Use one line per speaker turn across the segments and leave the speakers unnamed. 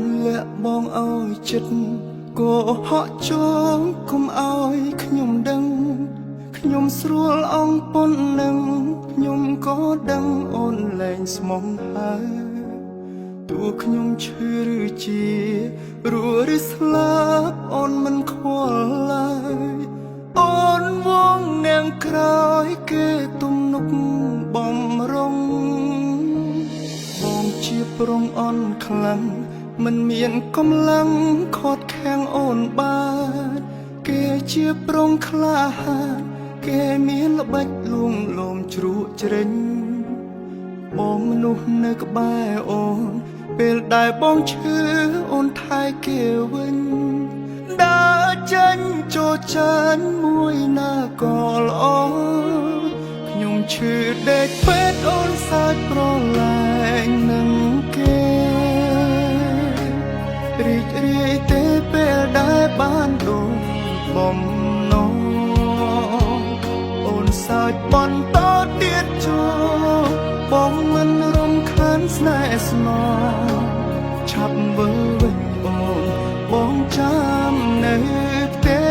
នលាក់បងឲ្យចិត្តក៏ហក់ចងកុំឲ្យខ្ញុំដឹងខ្ញុំស្រួលអង្គប៉ុណ្ណឹងខ្ញុំក៏ដឹងអូនលែងស្មងហើយទោះខ្ញុំឈឺឬជារស់ឬស្លាប់អូនមិនខ្វល់ឡើយអូនវងនាងក្រោយគេទំនុកបំរុងបងជាប្រុងអន់ខ្លាំងមិនមានកម្លាំងខត់ខាំងអូនបានគេជាប្រុងក្លាហានគេមានល្បិចលួងលោមជ្រក់ជ្រេញបងមនុស្សនៅក្បែរអូនពេលដែលបងឈឺអូនថែគេវិញដើរចេញចូលចានមួយណាក៏ល្អខ្ញុំឈឺដេកពេទ្យអូនសាច់ប្រឡែងនឹងគេរីករាយទេពេលដែលបានដូចបំណងអូនសើចបន្តទៀតចូលបងមិនរំខានស្នេហ៍ស្នងឆាប់វិលវិញអូនបងចាំនៅផ្ទះ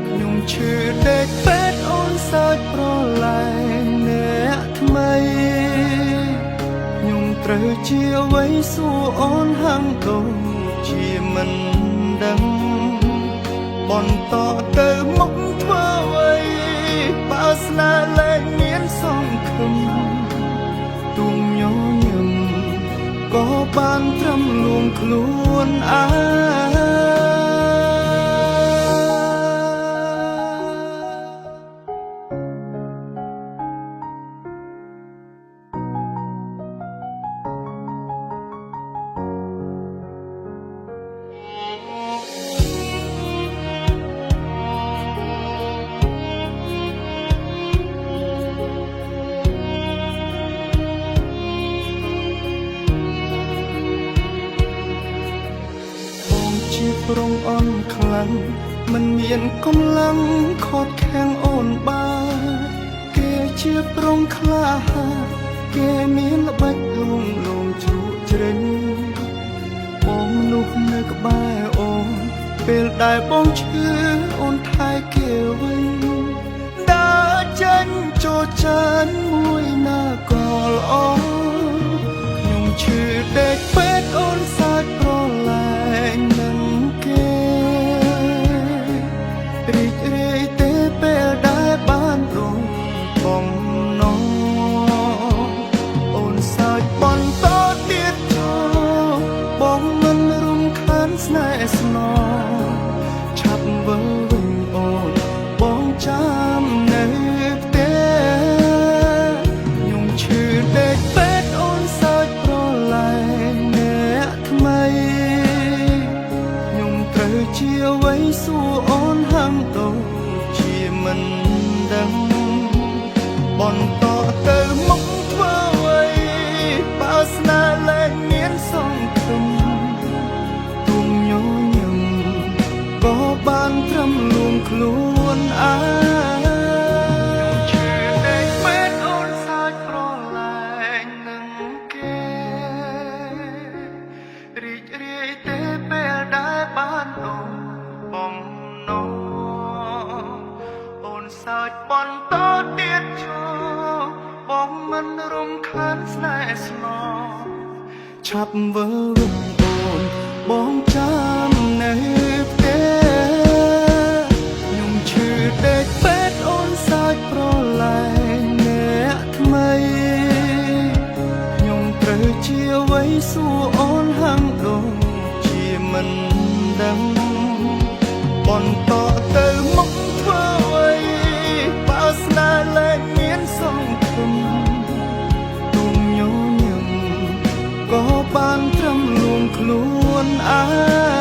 ខ្ញុំឈឺដេកពេទ្យអូនសើចប្រឡែងអ្នកថ្មីខ្ញុំត្រូវជាអ្វីសួរអូនហាំងដូចជាមិនដឹងបន្តទៅមុខធ្វើអ្វីបើស្នេហ៍លែងមានសង្ឃឹមទូងញញឹមក៏បានត្រឹមលួងខ្លួនឯងជាប្រុងអន់ខ្លាំងមិនមានកម្លាំងខត់ខាំងអូនបានគេជាប្រុងក្លាហានគេមានល្បិចលួងលោមជ្រក់ជ្រេញបងនោះនៅក្បែរអូនពេលដែលបងឈឺអូនថែគេវិញដើរចេញចូលចានមួយណាក៏ល្អខ្ញុំឈឺដេកពេទ្យអូនសាច់ប្រឡែងនឹងគេរីករាយទេពេលដែលបានដូចបំណងអូនសើចបន្តទៀតចូលបងមិនរំខានស្នេហ៍ស្នងឆាប់វិលវិញអូនបងចាំនៅផ្ទះខ្ញុំឈឺដេកពេទ្យអូនសើចប្រឡែងអ្នកថ្មីខ្ញុំត្រូវជាអ្វីសួរអូនហាំងដូចជាមិនដឹងបន្តទៅមុខធ្វើអ្វីបើស្នេហ៍លែងមានសង្ឃឹមទូងញញឹមក៏បានត្រឹមលួងខ្លួនឯងឈឺដេកពេទ្យអូនសាច់ប្រឡែងនឹងគេរីករាយទេពេលដែលបានដូចបំណងអូនសើចបន្តទៀតចូលបងមិនរំខានស្នេហ៍ស្នងឆាប់វិលវិញអូនបងចាំនៅផ្ទះខ្ញុំឈឺដេកពេទ្យអូនសាច់ប្រឡែងអ្នកថ្មីខ្ញុំត្រូវជាអ្វីសួរអូនហាំងដូចជាមិនដឹងបន្តទៅមុខធ្វើអ្វីបើស្នេហ៍លែងមានសង្ឃឹមទូងញញឹមក៏បានត្រឹមលួងខ្លួនឯង